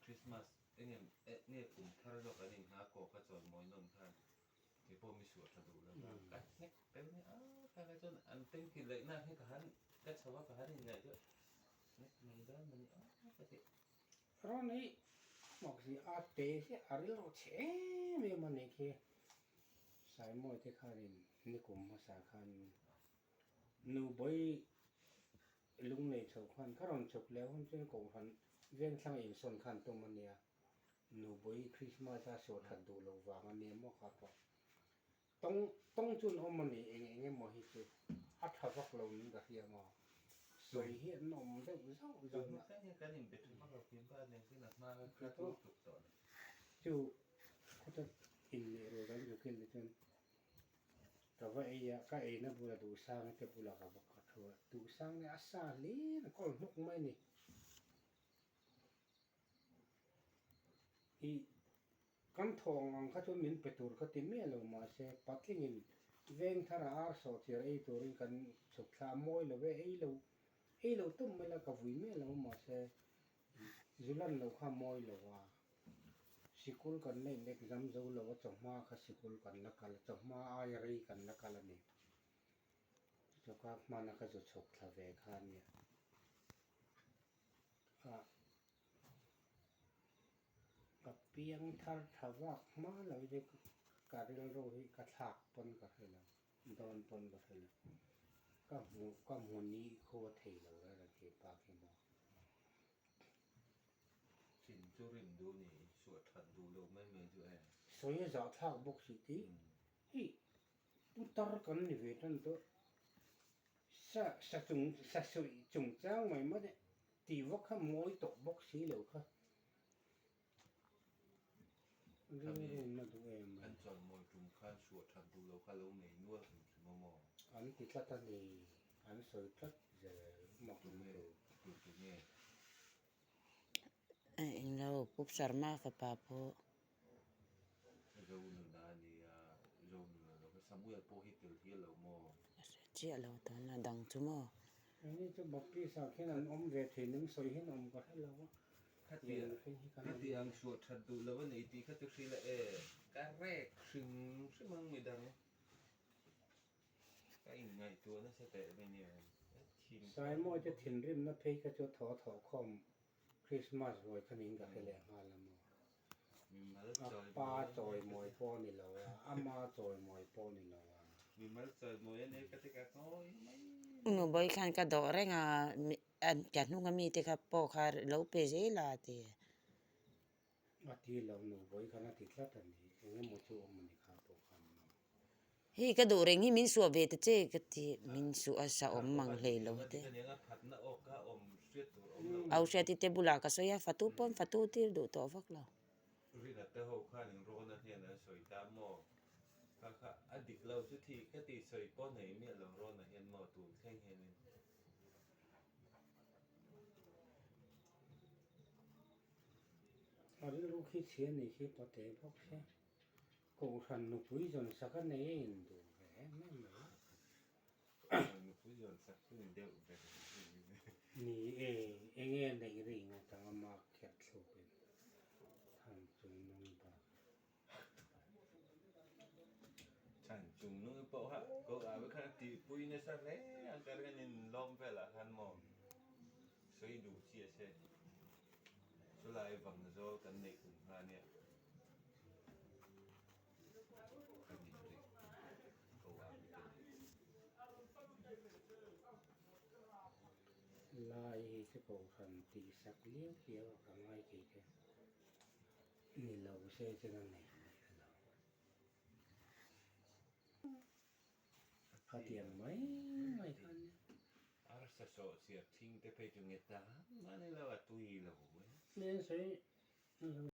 Christmas enge nge kum thar zawk an inhna kaw ka chawi mawi nawn khan kei pawh mi suah tha duh lo va ka hnek pel nia a kha kha chuan an tanky laih na hi ka han ka chho a ka han inngaih chuan hnek mai dawn mawni a ka ti. Rawn hi mak si a te hi a rilru chhe em em a nih khi Saimawi te khanin nikum hmasa khan Nubawi lung nei chho khan ka rawn chhuk leh hun chuan Kohhran Vengthlang insawn khan tum a nia. Nubawi Krismas a suah that duh loh vang a nia maw kha pawh. Tawng tawng chu an awm a ni eng eng emaw hi chu a tha vak lo niin ka hria maw. Sawi hi an awm deuh zauh zauh a. Chu khawta inneih rual kan zu kil te chuan Ka va ei a, ka eina bula Duhsanga te bulah ka va ka thu a, Duhsang nih a sa hle a kawl hnuk mai a ni. I kan thawng ang kha chuan min pe tur ka ti miah lo mahse patlingin veng thara ar sawh chiar ei turin kan chhuk thla a mawi lo e, ei lo ei lo tum mai la ka vui miah lo mahse Zulan lo kha mawi lo a, sikul kan la in exam zo lo a, chawhma kha sikul kan la kal a, chawhma aia rei kan la kal a ni. Chawka hmana ka zu chhuk thla ve kha a nia. Ah, ka piang thar tha vak hma lo hi chu ka rilru hi ka thlak pawn ka hre lo, dawn pawn ka hre lo. Ka hmu ka hmu ni khua thei lo reng reng khi pa khi maw. Thin chu rim duh ni, insuah that duh loh mai mai chu e. Sawi a zahthlak bawk si ti hei putar kan ni ve tan tawh sa sa chung sa suih chung chang mai mai te tih vak kha mawi tawh bawk si lo kha rilru na duh em mai. An chawimawi tum khan suah that duh loh kha lo nei nual hrim hrim a maw? An ti tlat a ni, an sawi tlat zel mak an tu. Tu tu nge? Englo Pu Sharma fapa pawh. Zonuna a nia, Zonuna lo kha Samuel pawh hi tel hial lo maw? A hre chiah lo tawhna dang chu maw? Engni chu Baptist ah khian an awm ve thin em sawi hian awm ka hre lo a. Khati ang suah that duh lo a nei tih kha chu hrilh a e. Ka rek hrim hrim ang midang. Ka inngaihtuah nasa teh mai nia. Saimawi te thinrimna phei kha chu thaw thawh khawm Christmas vawi kha niin ka hre leh nghal a maw. A pa chawimawi pawh a ni lo a, ama chawimawi pawh a ni lo a. Nubawi khan ka dawh reng a, ka hnunga mite kha pawh kha lo pe zel a ti. A ti lo, Nubawi khan a ti tlat a ni, eng emaw chu awm a ni kha pawh khan maw. Hei ka duh reng hi min suah ve ta che ka ti, min suh a sa awm mang hlei lo te. Au Hriati te bulah ka sawi a, fatu pawn fatu tir duh tawh vak lo. Rina te ho khan in rawn a hnen an sawi ta maw? Kha kha a dik lo chu thi ka ti sawi pawh nei miah lo rawn a hian maw tun thleng hianin. A rilru khi chhia ni khi pate bawk se. Kohhran nupui zawn sak a nei a induh ve em em mai. Nupui zawn sak chu ni deuh ber Ni e, enge neih ri ngawt ang a mark kher thlukin than chung nung bak. Than chung nung pawh kha ko ah vek khan tihpui nasa hle ang ka ring a nin lawm velah khan maw sawi duh chiah se chulai vang zawl kan neih kum kha nia. Lai hi chu kohhran tih sak liau liau a ka ngai thei te ni lo se chuan a nei miah lo. Khatiang mai mai kha nia. Arsa sawhchiar thing te phei chu nge ta mahni lo a tui lo e. Nen sawi.